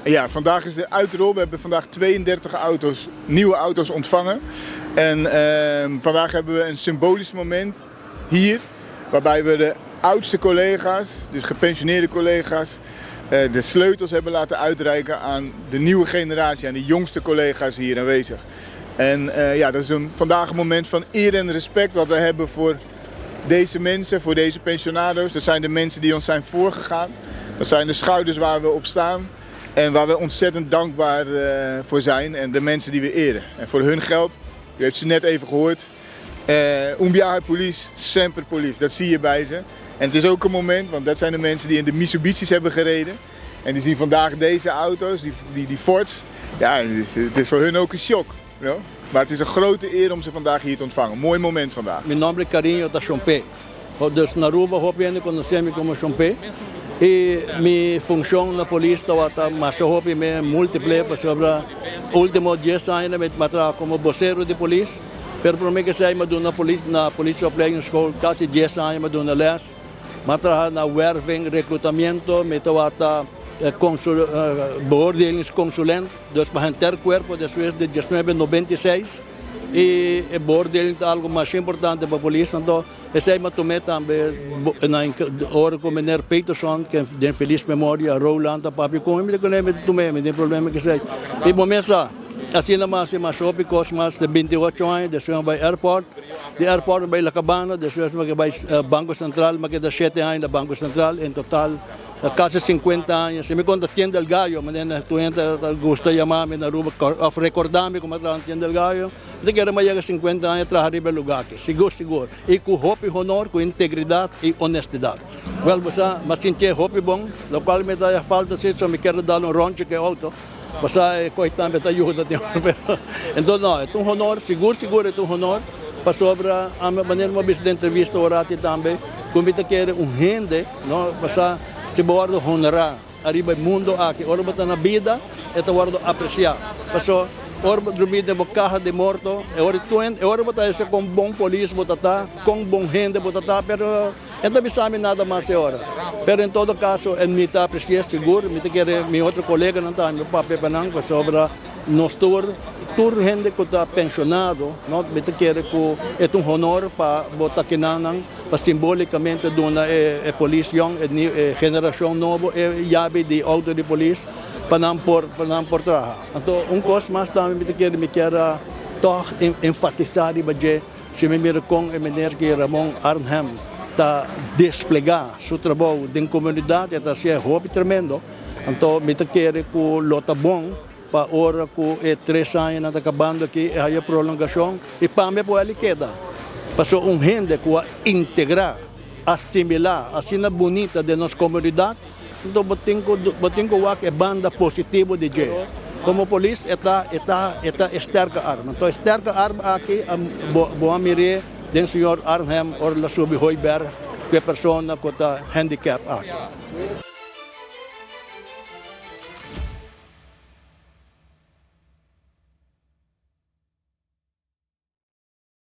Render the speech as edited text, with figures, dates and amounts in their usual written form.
Ja, vandaag is de uitrol. We hebben vandaag 32 auto's, nieuwe auto's ontvangen. En vandaag hebben we een symbolisch moment hier, waarbij we de oudste collega's, dus gepensioneerde collega's, de sleutels hebben laten uitreiken aan de nieuwe generatie, aan de jongste collega's hier aanwezig. En ja, dat is vandaag een moment van eer en respect wat we hebben voor deze mensen, voor deze pensionado's. Dat zijn de mensen die ons zijn voorgegaan. Dat zijn de schouders waar we op staan en waar we ontzettend dankbaar voor zijn en de mensen die we eren. En voor hun geld, u heeft ze net even gehoord, un biaha polis, semper polis. Dat zie je bij ze. En het is ook een moment, want dat zijn de mensen die in de Mitsubishi's hebben gereden. En die zien vandaag deze auto's, die Fords. Ja, het is voor hun ook een shock. You know? Maar het is een grote eer om ze vandaag hier te ontvangen. Mooi moment vandaag. Mi nomber cariño ta Shon Pe. Dus na Aruba hopi hende conoce mi como Shon Pe. Y mi funcion na polis tabata masha hopi mes multiple pasobra ultimo 10 aña mi a traha como vocero di polis. Pero prome cu esey mi a duna polis na politieopleidingsschool casi 10 aña mi a duna les. Mi a traha na werving, reclutamiento, mi tabata beoordelingsconsulent, dus pa henter cuerpo despues di 1996. Y e beoordeling ta algo masha importante pa polis, anto esey mi a tuma tambe na ora cu meneer Peterson, ken den feliz memoria, Roland a papia cu mi, mi di cu mi ta tuma, mi tin problema cu esey. Y bo mes sa, asina mi a haci masha hopi cos mas di 28 aña, despues mi a bay airport, di airport mi a bay La Cabana, despues mi a bay Banco Central, mi a keda shete aña na Banco Central, en total Casi 50 aña. Si mi conta Tienda del Gallo, manera tur hende ta gusta yama mi na Aruba of recorda mi como a traha na Tienda del Gallo, mi ta kere mi a yega 50 aña traha riba e lugar aki, sigur sigur. Y cu hopi honor, cu integridad y honestidad. Wel bo sa, mi a sintié hopi bon, locual mi ta falta si, so mi kier dal un rondje cu e auto, bo sa e coy tambe ta yuda tin ora, pero enton no, e ta un honor, sigur sigur e ta un honor, pasobra ami manera mi a bisa den entrevista orati tambe, cu mi ta kere un hende, No, pasá si bo wòrdu honrá ariba e mundu aki, ora bo ta na bida, e ta wòrdu apresiá. Pasó, ora bo drumí den bo kaha di morto, e ora tur hende, e ora bo ta hese kon bon polis bo ta ta, kon bon hende bo ta ta, pero e no ta bisa mi nada mas e ora. Pero en todo kaso, e mi ta apresi'é sigur, mi ta kere mi otro koleganan tambe papia pa nan, pasobra nos tur, tur hende ku ta penshonado, no, mi ta kere ku e ta un honor pa bo ta kinan nan. Pa simbolicamente duna e polis yong, e generacion nobo e yabi di auto di polis pa nan por pa nan por traha. Anto un cos mas tambe mi ta kere mi kier a tog enfatisa riba dje si mi mira con e meneer ki Ramon Arnhem ta desplega su trabou den comunidad e ta hacié hopi tremendo. Anto mi ta kere cu lo ta bon Pa ora ku e tres añanan ta kabando aki e haya prolongashon i pambia por el keda. Pasobra un hende ku a integrá, asimilá asina bunita den nos komunidat, anto bo tin ku bo tin ku wak e banda positivo di dje. Komo polis e ta e ta e ta e sterke arma. Anto e sterke arma aki a bo bo a mir'é den señor Arnhem ora el a subi Hooiberg ku e persona ku ta handicap aki.